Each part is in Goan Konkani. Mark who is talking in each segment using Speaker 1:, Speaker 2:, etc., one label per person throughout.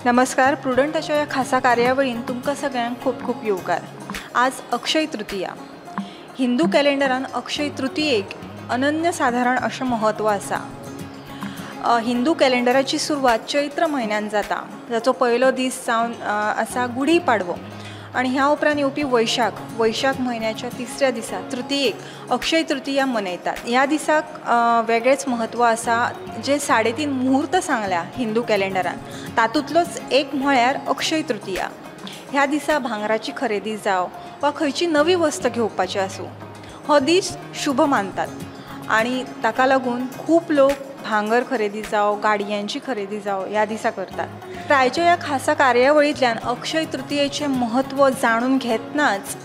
Speaker 1: नमस्कार, प्रुडंटाच्या ह्या खासा कार्यावळीन तुमकां सगळ्यांक खूब खूब येवकार. आज अक्षय तृतीया. हिंदू कॅलेंडरान अक्षय तृतीयेक अनन्य साधारण अशें म्हत्व आसा. हिंदू कॅलेंडराची सुरवात चैत्र म्हयन्यान जाता, जाचो पयलो दीस जावन आसा गुढी पाडवो आनी ह्या उपरांत येवपी वैशाख, वैशाख म्हयन्याच्या तिसऱ्या दिसा तृतीयेक अक्षय तृतीया मनयतात. ह्या दिसाक वेगळेंच म्हत्व आसा. जे 3.5 मुहूर्त सांगल्या हिंदू कॅलेंडरान तातूंतलोच एक म्हळ्यार अक्षय तृतीया. ह्या दिसा भांगराची खरेदी जावं वा खंयची नवी वस्त घेवपाची आसूं, हो दीस शुभ मानतात आनी ताका लागून खूब लोक भांगर खरेदी जावं, गाडयांची खरेदी जावं ह्या दिसा करतात. तर आयच्या ह्या खासा कार्यावळींतल्यान अक्षय तृतीयेचें म्हत्व जाणून घेतनाच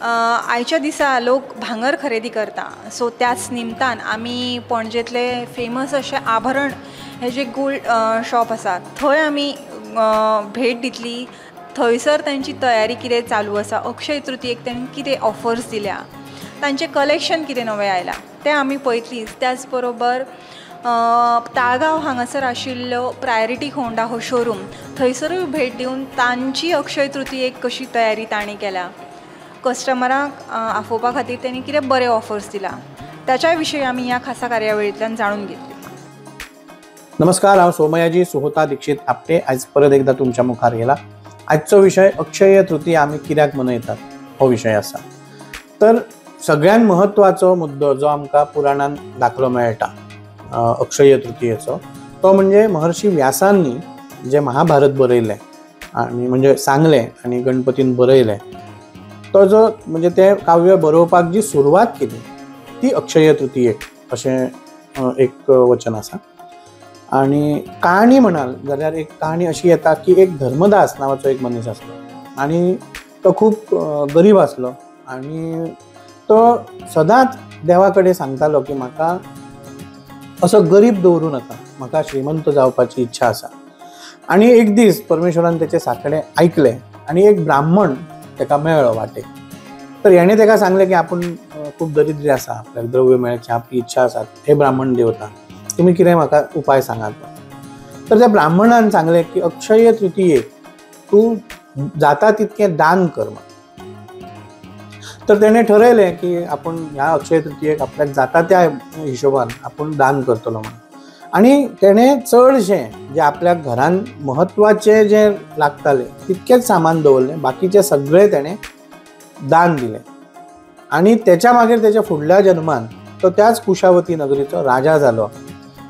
Speaker 1: आयच्या दिसा लोक भांगर खरेदी करता. सो त्याच निमतान आमी पणजेंतले फेमस अशें आभरण हे जे गोल्ड शॉप आसा थंय आमी भेट दितली. थंयसर तांची तयारी कितें चालू आसा, अक्षय तृतीयेक तांणी कितें ऑफर्स दिल्या, तांचें कलेक्शन कितें नवें आयलां तें आमी पळयतलीं. त्याच बरोबर ताळगांव हांगासर आशिल्लो प्रायोरिटी होंडा हो शोरूम थंयसरूय भेट दिवन तांची अक्षय तृतीयेक कशी तयारी तांणी केल्या, कस्टमरांक आफोवपा खातीर तांणी कितें बरे ऑफर्स दिला ताच्या विशयी आमी ह्या खासा कार्यावळींतल्यान जाणून घेतली.
Speaker 2: नमस्कार, हांव सोमयाजी सुहोता दीक्षित आपटे आयज परत एकदा तुमच्या मुखार येला. आजचो विशय अक्षय तृतीया आमी कित्याक मनयतात हो विशय आसा. तर सगळ्यात महत्वाचो मुद्दो जो आमकां पुराणान दाखलो मेळटा अक्षय तृतीयेचो तो म्हणजे महर्षी व्यासांनी जे महाभारत बरयलें आनी म्हणजे सांगलें आनी गणपतीन बरयलें, तो जो म्हणजे तें काव्य बरोवपाक जी सुरवात केली ती अक्षय तृतीयेक अशें एक वचन आसा. आनी काणी म्हणाल जाल्यार एक काणी अशी येता की एक धर्मदास नांवाचो एक मनीस आसलो आनी तो खूब गरीब आसलो आनी तो सदांच देवा कडेन सांगतालो की म्हाका असो गरीब दवरूं नाका, म्हाका श्रीमंत जावपाची इच्छा आसा. आनी एक दीस परमेश्वरान तेचे साकडे आयकलें आनी एक ब्राह्मण तेका मेळ्ळो वाटेक. तर हेणें तेका सांगलें की आपूण खूब दरिद्री आसा, आपल्याक द्रव्य मेळचें आपली इच्छा आसा, हे ब्राह्मण देवता तुमी कितें म्हाका उपाय सांगात. तर त्या ब्राह्मणान सांगलें की अक्षय तृतीयेक तूं जाता तितकें दान कर. तर तेणें ठरयलें की आपूण ह्या अक्षय तृतीयेक आपल्याक जाता त्या हिशोबान आपूण दान करतलो म्हणून. आनी तेणें चडशें जें आपल्या घरान म्हत्वाचें जें लागतालें तितकेंच सामान दवरलें, बाकीचें सगळें तेणें दान दिलें. आनी तेच्या मागीर तेच्या फुडल्या जन्मान तो त्याच कुशावती नगरीचो राजा जालो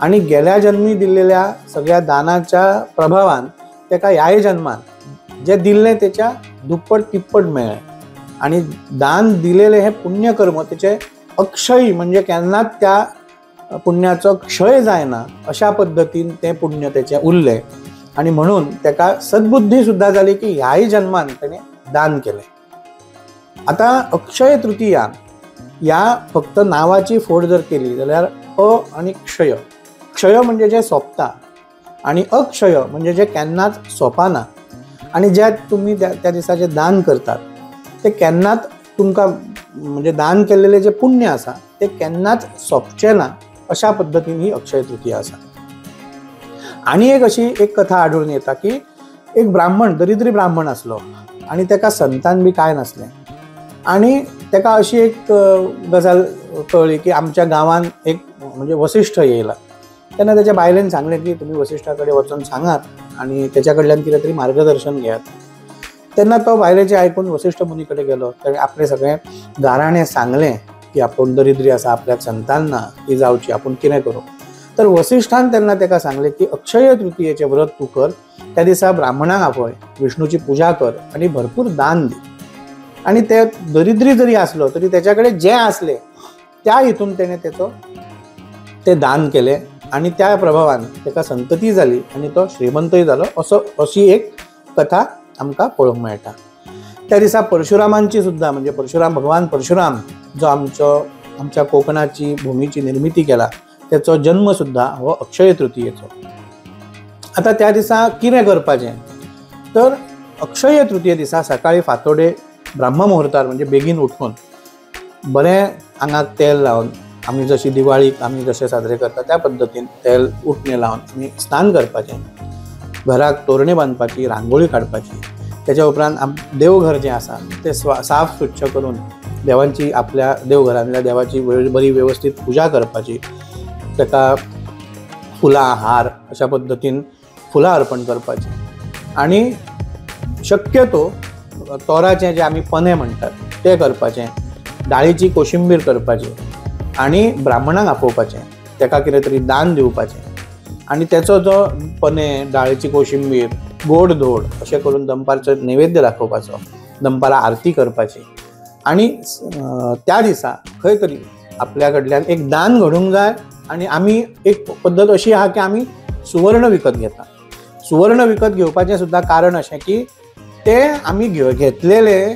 Speaker 2: आनी गेल्या जन्मी दिल्लेल्या सगळ्या दानाच्या प्रभावान तेका ह्याय जन्मान जें दिल्लें तेच्या दुप्पट तिप्पट मेळ्ळें. आनी दान दिलेलें हें पुण्यकर्म तेचें अक्षय म्हणजे केन्नाच त्या पुण्याचो क्षय जायना अशा पद्दतीन तें पुण्य तेचें उरलें आनी म्हणून तेका सद्बुद्धी सुद्दां जाली की ह्याय जन्मान तेणें दान केलें. आतां अक्षय तृतीया ह्या फक्त नांवाची फोड जर केली जाल्यार अ आनी क्षय, क्षय म्हणजे जें सोंपता आनी अक्षय म्हणजे जें केन्नाच सोंपना आनी ज्या तुमी त्या दिसा जें दान करतात ते केन्नाच तुमकां म्हणजे दान केल्लेलें जें पुण्य आसा तें केन्नाच सोंपचें ना अशा पद्दतीन ही अक्षय तृतीया आसा. आनी एक अशी एक कथा आढळून येता की एक ब्राह्मण, दरिद्री ब्राह्मण आसलो आनी तेका संतान बी कांय नासलें आनी तेका अशी एक गजाल कळ्ळी की आमच्या गांवांत एक म्हणजे वसिष्ठ येयला. तेन्ना तेच्या बायलेन सांगलें की तुमी वसिष्ठा कडेन वचून सांगात आनी तेच्या कडल्यान कितें तरी मार्गदर्शन घेयात. तेन्ना तो बायलेचें आयकून वसिष्ठ मुनी कडेन गेलो, ताणें आपलें सगळें गाराणें सांगलें की आपूण दरिद्री आसा, आपल्याक संतान ना, ती जावची, आपूण कितें करूं. तर वसिष्ठान तेन्ना तेका सांगलें की अक्षय तृतीयेचें व्रत तूं कर, त्या दिसा ब्राह्मणाक आपय, विष्णूची पुजा कर आनी भरपूर दान दी. आनी ते दरिद्री जरी आसलो तरी तेच्या कडेन जें आसलें त्या हितून तेणें तेचो तें दान केलें आनी त्या प्रभावान तेका संतती जाली आनी तो श्रीमंतय जालो. असो अशी एक कथा आमकां पळोवंक मेळटा. त्या दिसा परशुरामांची सुद्दां म्हणजे परशुराम, भगवान परशुराम जो आमचो आमच्या कोंकणाची भुमीची निर्मिती केला तेचो जन्म सुद्दां हो अक्षय तृतीयेचो. आतां त्या दिसा कितें करपाचें तर अक्षय तृतीये दिसा सकाळीं फांतोडे ब्राह्म मुहूर्तार म्हणजे बेगीन उठून बरें आंगाक तेल लावन आमी जशी दिवाळीक आमी जशें साजरे करता त्या पद्दतीन तेल उटणें लावन आमी स्नान करपाचें. घराक तोरणे बांदपाची, रांगोळी काडपाची. त्याच्या उपरांत देवघर जें आसा तें साफ स्वच्छ करून देवांची आपल्या देवघरांतल्या देवाची बरी वेवस्थीत पुजा करपाची, ताका फुलां हार अशा पद्दतीन फुलां अर्पण करपाची. आनी शक्यतो तोराचें जें आमी पने म्हणटात तें करपाचें, दाळीची कोशिंबीर करपाची आनी ब्राह्मणाक आपोवपाचें, ताका कितें तरी दान दिवपाचें आनी तेचो जो पने, दाळीची कोशिंबीर, गोड धोड अशें करून दनपारचो नैवेद्य दाखोवपाचो, दनपारां आरती करपाची. आनी त्या दिसा खंय तरी आपल्या कडल्यान एक दान घडूंक जाय. आनी आमी एक पद्दत अशी आहा की आमी सुवर्ण विकत घेता. सुवर्ण विकत घेवपाचें सुद्दां कारण अशें की तें आमी घेतलेले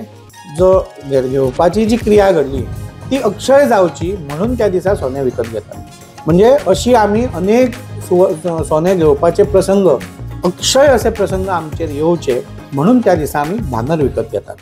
Speaker 2: जो घेवपाची जी क्रिया घडली ती अक्षय जावची म्हणून त्या दिसा सोने विकत घेतात. म्हणजे अशी आमी अनेक सोने घेवपाचे प्रसंग, अक्षय असे प्रसंग आमचेर येवचे म्हणून त्या दिसा आमी भांगर विकत घेतात.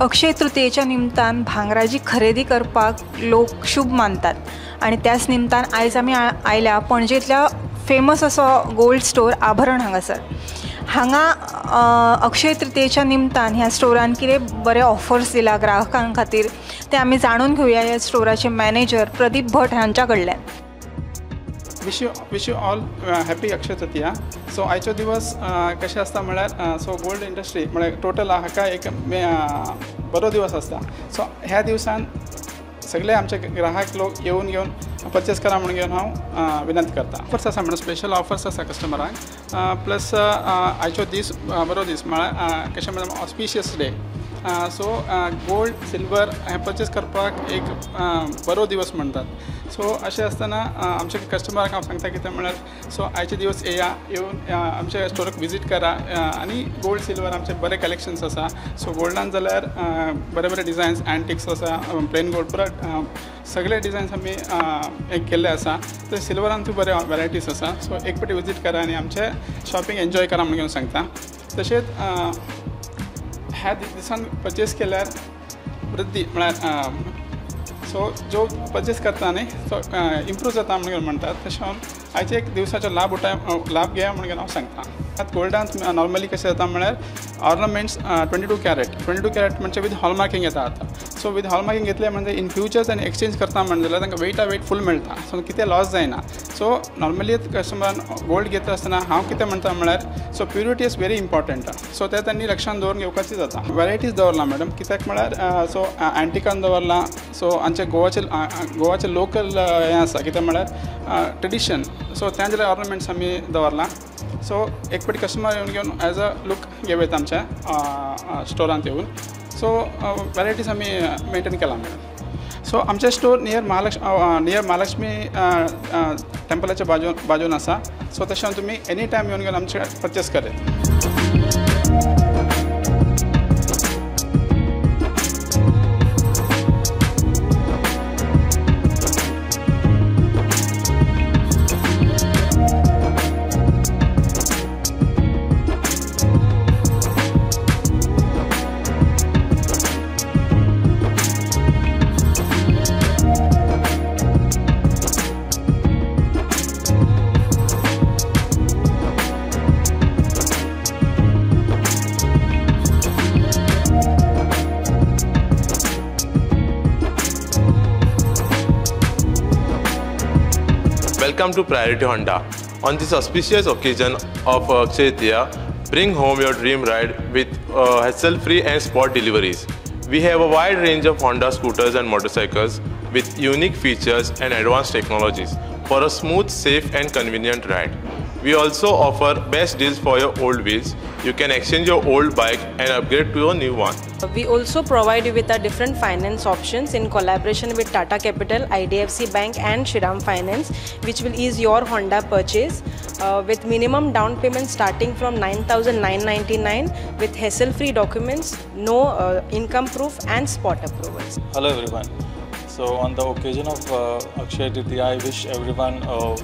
Speaker 1: अक्षय तृतीयेच्या निमतान भांगराची खरेदी करपाक लोक शुभ मानतात आनी त्याच निमतान आयज आमी आयल्या पणजेंतल्या फेमस असो गोल्ड स्टोर आभरण हांगासर. हांगा अक्षय तृतीयेच्या निमतान ह्या स्टोरान कितें बरे ऑफर्स दिला ग्राहकां खातीर ते आमी जाणून घेवया ह्या स्टोराचे मॅनेजर प्रदीप भट हांच्या कडल्यान.
Speaker 3: Wish you all happy Akshaya Tritiya. So आयचो दिवस कशें आसता म्हळ्यार सो गोल्ड इंडस्ट्री म्हळ्यार टोटल हाका एक बरो दिवस आसता. सो ह्या दिवसान सगळे आमचे ग्राहक लोक येवन घेवन परचेस करा म्हणून घेवन हांव विनंती करता. ऑफर्स आसा म्हणून स्पेशल ऑफर्स आसा कस्टमरांक. प्लस आयचो दीस बरो दीस म्हळ्यार कशें म्हणल्यार auspicious day. So gold silver हें परचेस करपाक एक बरो दिवस म्हणटात. सो अशें आसतना आमच्या कस्टमरांक हांव सांगता कितें म्हळ्यार सो आयचे दिवस येया, येवन आमच्या स्टोराक विजीट करा आनी गोल्ड सिल्वर आमचे बरे कलेक्शन्स आसा. सो गोल्डान जाल्यार बरे बरे डिजायन्स एंटिक्स आसा, प्लेन गोल्ड पुरा सगळे डिजायन्स आमी एक केल्ले आसा. तर सिल्वरान बरे वेरायटीज आसा. सो एक फावटी विजीट करा आनी आमचें शॉपिंग एन्जॉय करा म्हणून सांगता. तशेंच ह्या दिसान परचेस केल्यार वृद्धी म्हळ्यार सो जो परचेस करता न्ही सो इम्प्रूव जाता म्हणून म्हणटात. तशें हांव आयचे एक दिवसाचो लाभ उठाय लाभ घेया म्हणून हांव सांगता. आतां गोल्डान नॉर्मली कशें जाता म्हळ्यार ऑर्नामेंट्स 22 कॅरेट 22 कॅरेट म्हणजे विथ हॉलमार्किंग येता आतां. सो विथ हॉलमार्किंग घेतलें म्हणजे इन फ्युचर आनी एक्सचेंज करता म्हणलें जाल्यार तांकां वेटा वेट फूल मेळटा. सो कितें लॉस जायना. सो नॉर्मली कस्टमरान गोल्ड घेता आसतना हांव कितें म्हणटा म्हळ्यार so purity is very important. So तें तांणी लक्षान दवरून घेवपाचें जाता. वेरायटीज दवरला मॅडम कित्याक म्हळ्यार सो एंटिकान दवरला. सो आमचे गोवाचे लोकल हें आसा कितें म्हळ्यार ट्रेडिशन. सो त्या जाल्यार ऑर्नामेंट्स आमी दवरला. सो एक फावटी कस्टमर येवन घेवन एज अ लूक घेवयता आमच्या स्टोरांत येवन. सो वेरायटीज आमी मेंटेन केला मॅडम. सो आमचें स्टोर नियर महालक्ष्मी टेम्पलाच्या बाजून आसा. सो तशें तुमी एनी टायम येवन घेवन आमचे परचेस करेत.
Speaker 4: Welcome to Priority Honda. On this auspicious occasion of Akshaya Tritiya, bring home your dream ride with hassle-free and spot deliveries. We have a wide range of Honda scooters and motorcycles with unique features and advanced technologies for a smooth, safe and convenient ride. We also offer best deals for your old wheels. You can exchange your old bike and upgrade to a new one.
Speaker 5: We also provide you with our different finance options in collaboration with Tata Capital, IDFC Bank and Shriram Finance, which will ease your Honda purchase with minimum down payment starting from 9,999 with hassle-free documents, no income proof and spot approvals.
Speaker 6: Hello everyone. So on the occasion of Akshaya Tritiya, I wish everyone a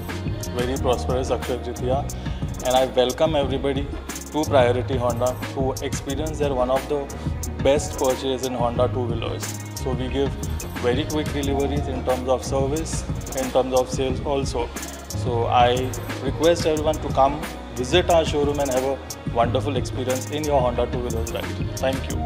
Speaker 6: very prosperous Akshaya Tritiya, and I welcome everybody to Priority Honda to experience their one of the best purchase in Honda two-wheelers. So we give very quick deliveries in terms of service, in terms of sales also. So I request everyone to come visit our showroom and have a wonderful experience in your Honda two-wheelers ride. Thank you.